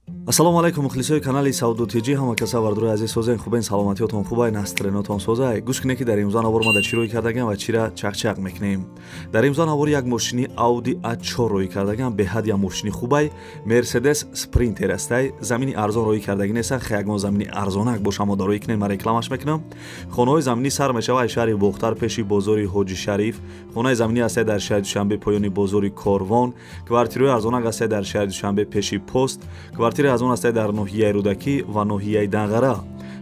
Ассалому алайкум мухлисои канали Савдо ТЖ, ҳама каса бардорои азиз, созен хубен, саломатиётон хубай, настроениятон созай. Гӯш кунед, ки дар имрӯза навор ма дар чӣ рӯй кардагам ва чира чақчақ мекунем. Дар имрӯза навор як мошини Audi A4 рӯй кардагам, беҳад як мошини хубай, Mercedes Sprinter астай, замини арзон рӯй кардаги нестан, хе ягон замини арзонак боша мо дар рӯй кунем, ман рекламаш мекунам. Хонаҳои заминӣ сар мешава аз шаҳри Бохтар пеши бозори Ҳоҷи Шариф, хонаи заминӣ астай дар шаҳри Душанбе поёни бозори Корвон, квартираҳои арзонак астай дар шаҳри Душанбе пеши пост, квартираи аз он астай дар ноҳияи Рӯдакӣ ва ноҳияи Данғара.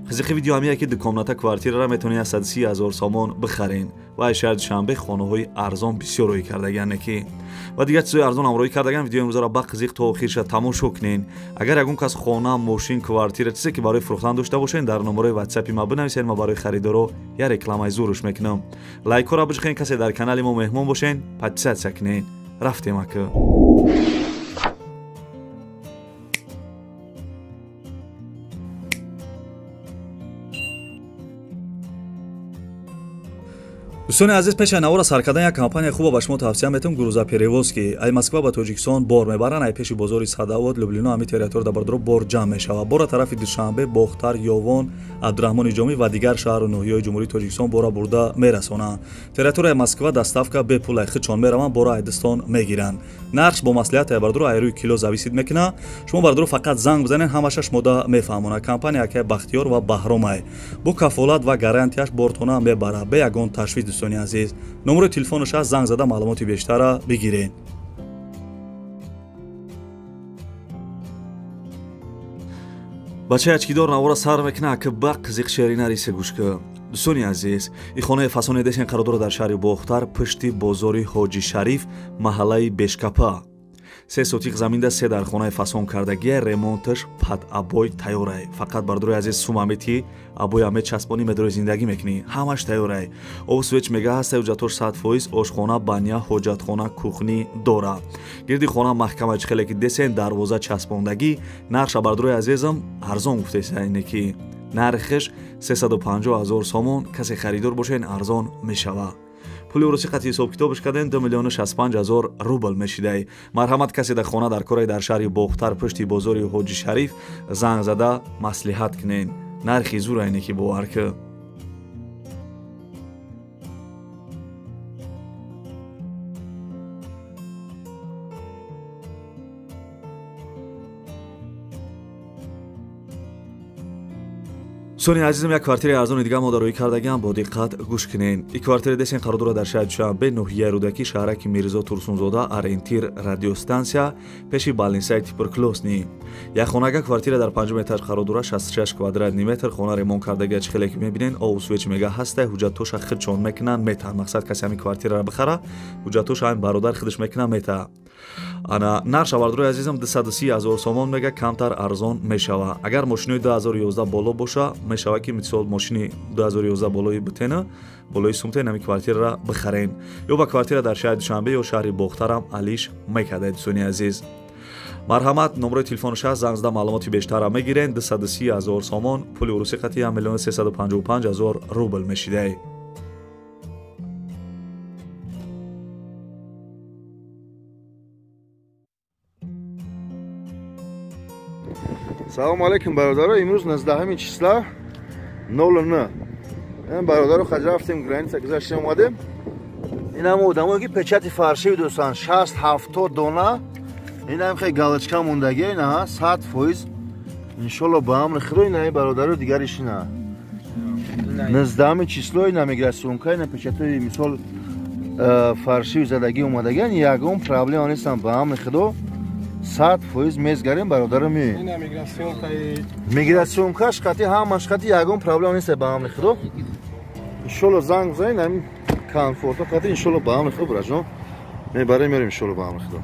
Қизиқи видео ҳамия ки дукомната квартираро метавонед 130 000 сомон бихарен ва аз шаҳри Душанбе хонаҳои арзон бисёр рӯй кардагиане ки ва дигар чизҳои арзон ҳам рӯй кардаган. Видеои имрӯзаро ба қизиқ то охирша тамошо кунен. Агар ягон кас хона, мошин, квартира, чизе ки барои фурӯхтан дошта бошен, дар номерои ватсапи ма бинависед, ма барои харидоро я рекламаи зуруш мекунам. Лайкҳоро биҷиқен, касе дар канали мо меҳмон бошен, подписатсия кунен. Рафтем ака. Дӯстони азиз, пеш аз навора сар кардан як компания хуба ба шумо тавсия метавам, Грузоперевозки. Ай Москва ба Тоҷикистон бор мебаранд, ай пеши бозори Садовод, Люблино, ҳами территория дар бор ҷамъ мешавад. Бора тарафи Душанбе, Бохтар, Ёвон, Абдураҳмони Ҷомӣ ва дигар шаҳру ноҳияҳои Ҷумҳурии Тоҷикистон бора бурда мерасонанд. Территорияи Москва доставка бепул, ай худшон мераванд, бора айдистон мегиранд. Нархш бо маслиҳат ай бардоро ай рӯи кило зависит мекунад. Шумо бардоро фақат занг бизанед, ҳамаша шумода мефаҳмонад. Компания акай Бахтиёр ва Баҳромай бо кафолат ва гарантияш бортона мебарад, бе ягон ташвиш. Дӯстони азиз, номерои телефонаш аст, занг зада маълумоти бештарро бигиред. Бачаи ачкидор навора сар мекунад, ки ба қизиқ шеъри нарисе гӯш ки. Дӯстони азиз, ин хонаи фасони десен қарор дорад дар шаҳри Бохтар, пушти бозори Ҳоҷи Шариф, маҳаллаи Бешкапа. 3 сотиқ заминда 3 дар хонаи фасон кардагия, ремонташ пад обой тайёрай. Фақат бардорои азиз, сумамети обой аме часпонӣ медорои зиндагӣ мекунӣ, ҳамаш тайёрай. Об свеч мега ҳастай, ҳуҷҷатош 100%, ошхона, баня, ҳоҷатхона, кухни дора. Гирди хона маҳкама чихеле ки десен, дарвоза часпондагӣ. Нархша бардорои азизам арзон гуфтеса, ине ки нархиш 350 000 сомон, касе харидор бошен арзон мешава. Пули урусӣ қати ҳисобкитобш кардем 2 065 000 рубл мешидай. Марҳамат, касе дар хона дар кораи дар шаҳри Бохтар пушти бозори Ҳоҷи Шариф занг зада маслиҳат кунен. Нархи зур айне ки бовар ки. Дӯстони азизам, як квартираи арзони дига мо дар рӯй кардагиам, бо диққат гӯш кунен. Ин квартира десен қарор дорад дар шаҳри Душанбе, ноҳияи Рӯдакӣ, шаҳраки Мирзо Турсунзода, ориентир радиостансия, пеши балнисаи туберкулёзный. Як хонага квартира дар 5 этаж қарор дорад, 66 квадратный метр. Хона ремонт кардагия, чӣ хеле ки мебинен, об свеч мега ҳастай, ҳуҷҷатоша худшон мекунанд, метаҳанд. Мақсад касе ҳамин квартираро бихара, ҳуҷҷатоша ҳамин бародар худаш мекунад, метаҳад. Ана нархша бардорои азизам 230 000 сомон мега, камтар арзон мешава. Агар мошинои 2011 боло боша, мешава ки мисол мошини 2011 болои битена, болои сумтен ҳамин квартираро бихарен. Ё ба квартира дар шаҳри Душанбе ё шаҳри Бохтарам алиш мекарда. Дӯстони азиз, марҳамат, номерои телефонаш аст, занг зада маълумоти бештарро мегирен. 230 000 сомон, пули урусӣ қати 1 355 000 рубл мешидай. Салому алейкум бародаро, имрӯз 19 числа 09. Ин бародаро хаҷ рафтем граница гузаштем омадем. Ин ҳам одамое ки печати фаршиви дӯстан 60-70 дона. Ин ҳам хеле галочка мондагӣ, ина 100%. Иншолло ба амри Худо ина бародаро дигариш ина. 19 число ина миграционка, ина печатои мисол фаршиви задагӣ омадагиан, ягон проблема нестан ба амри Худо. 100% мезгарем бародарам. Ина миграционкаи миграционкаш қати ҳамаш қати ягон проблема нест ба амри Худо. Иншолло занг бизанед ҳамин комфорто қати, иншолло ба амри Худо бираҷон мебарем меорем иншолло ба амри Худо.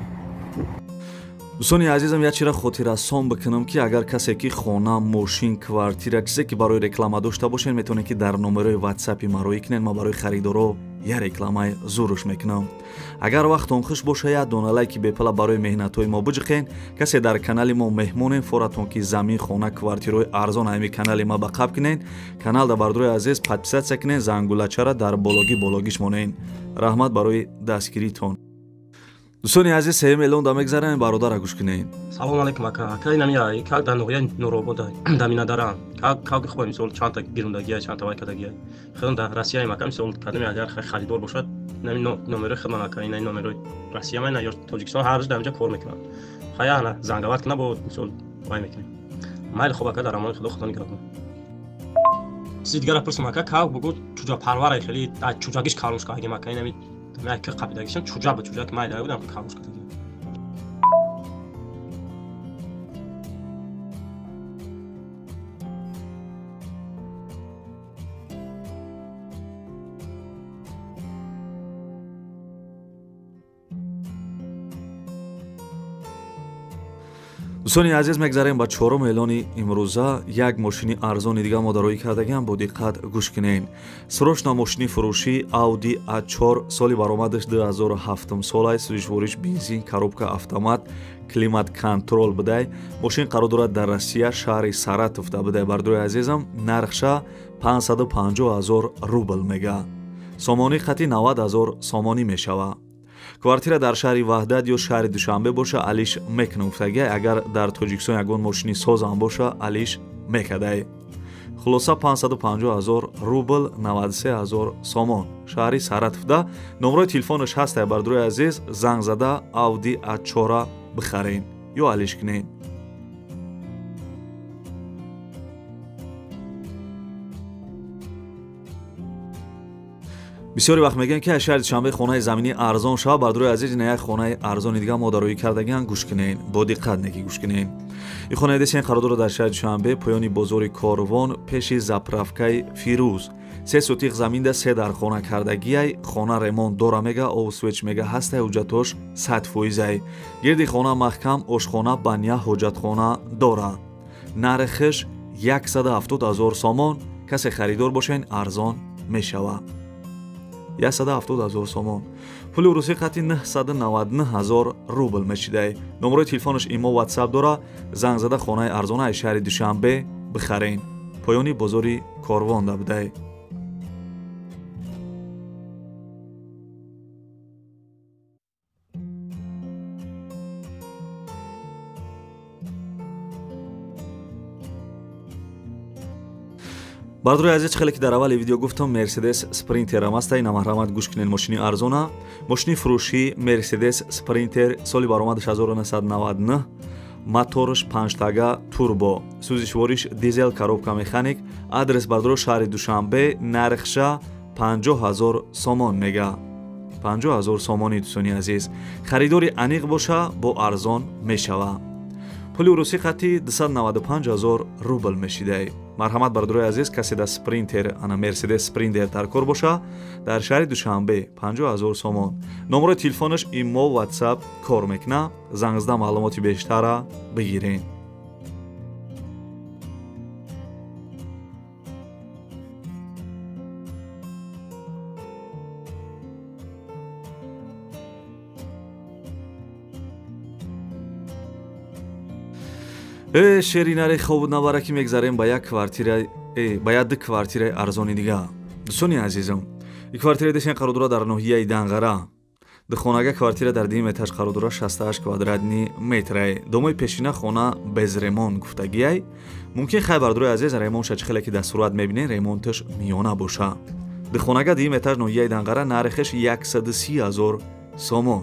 Дӯстони азизам, як чира хотиррасон бикунам, ки агар касе ки хона, мошин, квартира, чизе ки барои реклама дошта бошед, метавонед ки дар номерои ватсапи ма рӯй кунед, ма барои харидоро я рекламаи зуруш мекунам. Агар вақтон хуш боша, як дона лайки бепала барои меҳнатҳои мо биҷиқен. Касе дар канали мо меҳмонен, форатон ки замин, хона, квартираҳои арзон ҳами канали ма ба қаб кунен. Канал да бардорои азиз подписатсия кунен, зангулачара дар бологӣ бологиш монен. Раҳмат барои дастгиритон. Дӯстони азиз, сеюм эълон да мегзарем, бародара гӯш кунед. Салом алейкум ака. Ака, инами как дар ноҳияи Нуробод даминадара. Как хуб, мисол чандта гирундагия, чандта вай кардагия. Худам дар Россияем ака, мисол кадоме агар харидор бошад, инами номерои худман ака, ина номерои Россия ман ё Тоҷикистон ҳар рӯз дар инҷа кор мекунам. Хая ана зангават кунам, бо мисол вай мекунем. Майли, хуб ака, дар амони Худо, Худо нигаҳбон. Чизи дигара пурсам ака, как бугу чуҷапарвара хеле чуҷагиш калушка агим ака, инами ки қапидагишам чуҷа ба чуҷа ки майда будам калушка таги. Дӯстони азиз, мегзарем ба чорум эълони имрӯза. Як мошини арзони дига мо дароӣ кардагиам, бо диққат гӯш кунед. Срочно мошини фурӯшӣ Audi A4, соли баромадаш 2007 солай, сӯзишвориш бензин, коробка автомат, климат контрол будай. Мошин қарор дорад дар Россия, шаҳри Саратов да будай. Бардои азизам, нархша 550 000 рубл мега. Сомонӣ қати 90 000 сомонӣ мешава. Квартира дар шаҳри Ваҳдат ё шаҳри Душанбе боша, алиш мекунам гуфтагиай. Агар дар Тоҷикистон ягон мошини созам боша, алиш мекадай. Хулоса 550 000 рубл, 93 000 сомон. Шаҳри Саратовда номрои телефонаш ҳастай, бардорои азиз, занг зада Audi A4 бихарен ё алиш кунен. Бисёре вақт мегӯянд, ки аз шаҳри Душанбе хонаи заминӣ арзон шава. Бардорои азиз, ина як хонаи арзони дига мо дароӣ кардагиан, гӯш кунен, бо диққат неки гӯш кунен. Ин хонаи десен қарор дорад дар шаҳри Душанбе, поёни бозори Корвон, пеши заправкаи Фирӯз. 3 сотиқ заминда 3 дар хона кардагиай, хона ремонт дора мега, об свеч мега ҳастай, ҳуҷҷатош 100%. Гирди хона маҳкам, ошхона, баня, ҳоҷатхона дора. Нархиш 170 000 сомон. Касе харидор бошен, арзон мешава. 170 000 сомон. Пули русӣ қати 999 000 рубл мешидай. Номрои телефонаш имо WhatsApp дора, занг зада хонаи арзона аз шаҳри Душанбе бихарен. Поёни бозори Корвон да будай. Бардорои азиз, хеле ки дар аввали видео гуфтам, Mercedes Sprinter ам аста. Ина маҳрамат гӯш кунед, мошини арзона. Мошини фурӯшӣ Mercedes Sprinter, соли баромадаш 1999, моторш 5-тага турбо, сӯзишвориш дизел, коробка механик. Адрес бардоро шаҳри Душанбе, нархша 50 000 сомон мега. 50 000 сомони, дӯстони азиз. Харидори аниқ боша, бо арзон мешава. Пули русӣ қати 295 000 рубл мешидай. Марҳамат бардорои азиз, касе дар Спринтер, ана Мерседес Спринтер дар кор боша, дар шаҳри Душанбе 50 000 сомон. Номрои телефонаш имо WhatsApp кор мекуна. Занг зада маълумоти бештара бигирен. Шеринаре хобуд навара ки мегзарем ба як квартира, ба як ду квартираи арзони дига. Дӯстони азизам, ин квартираи десен қарор дорад дар ноҳияи Данғара. Духонага квартира дар дуюм этаж қарор дорад, 68 квадратни метрай. Домои пешина хона без ремонт гуфтагиай. Мумкин хай бардорои азиз, ремонтша чӣ хеле ки дар сурат мебинед, ремонташ миёна боша. Духонага дуюм этаж ноҳияи Данғара, нархаш 130 000 сомон.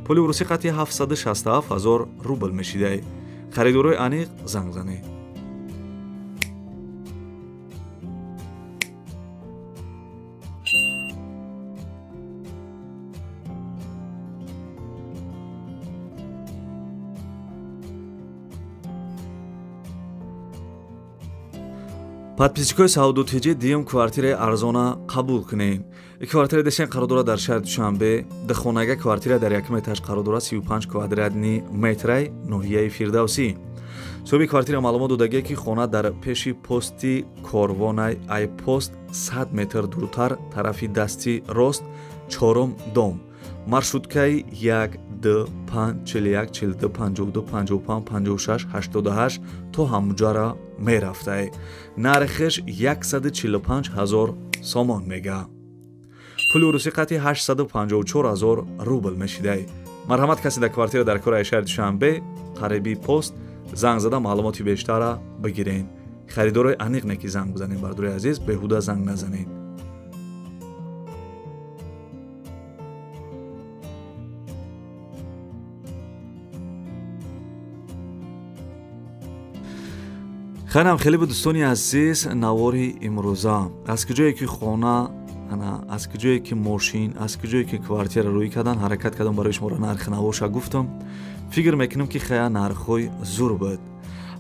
Пули русӣ қати 767 000 рубл мешидай. Харидорои аниқ занг занед. Подписчикои Сауду ТЖ, дуюм квартираи арзона қабул кунед. Ин квартираи десен қарор дорад дар шаҳри Душанбе. Духонага квартира дар якум этаж қарор дорад, 35 квадратни метрай, ноҳияи Фирдавсӣ. Соҳиби квартира маълумот додагие, ки хона дар пеши пости Корвонай, ай пост 100 метр дуртар, тарафи дасти рост, чорум дом. Маршруткаи 1 2 5 41 42 52 55 56 88 то ҳамуҷара мерафтай. Нархиш 145 000 сомон мега. Пули русӣ қати 854 000 рубл мешидай. Марҳамат, касе дар квартира дар кори шаҳри Душанбе, қариби пост, занг зада маълумоти бештара бигирен. Харидорои аниқ не ки занг бизанед, бардори азиз, беҳуда занг назанед. Хайрам хеле буд, дӯстони азиз, навори имрӯза. Аз куҷое ки хона, аз куҷое ки мошин, аз куҷое ки квартира рӯй кардан, ҳаракат кардам барои шуморо нархи навоша гуфтам. Фикр мекунам ки хая нархҳои зур буд.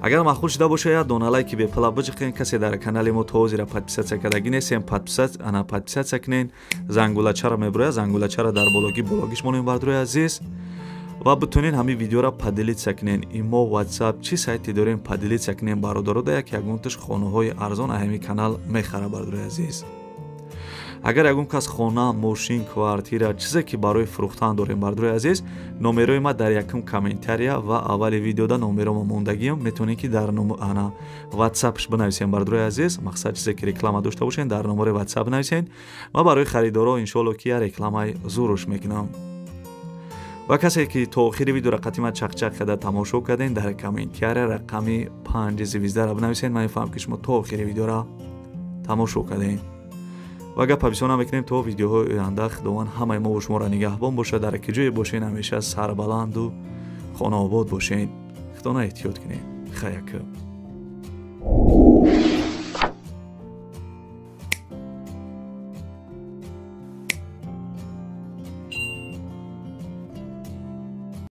Агар маъқул шуда боша, як дона лайки бепала биҷиқен. Касе дар канали мо то ҳозира подписаться кардагӣ нестем, подписаться кунен. Зангулачаро мебурояд, зангулачаро дар бологи бологиш монем, бардорои азиз, ва битонен ҳамин видеоро поделиться кунен. Имо, WhatsApp, чӣ сайте дорем, поделиться кунен бародаро, да як ягонташ хонаҳои арзон ҳамин канал мехара, бардорои азиз. Агар ягон кас хона, мошин, квартира, чизе ки барои фурӯхтан дорем, бардорои азиз, номерои ма дар якум комментария ва аввали видеода номерома мондагиам, метавонед ки дар WhatsApp-ш бинависем, бардорои азиз. Мақсад чизе ки реклама дошта бошед, дар номери WhatsApp бинависед. Ма барои харидоро иншоалло ки я рекламаи зуруш мекунам. Ва касе ки то охири видеоро қатима чақчақ карда тамошо кардем, дар комментария рақами 5 звездара бинависед. Ман мефаҳмам ки шумо то охири видеоро тамошо кардем. Ва гапа бисёр намекунем, то видеоҳои оянда Худованд ҳамаи мо бо шуморо нигаҳбон бошад. Дар ки ҷое бошед, ҳамеша сарбаланду хонаобод бошед. Худона эҳтиёт кунед. Хаяка.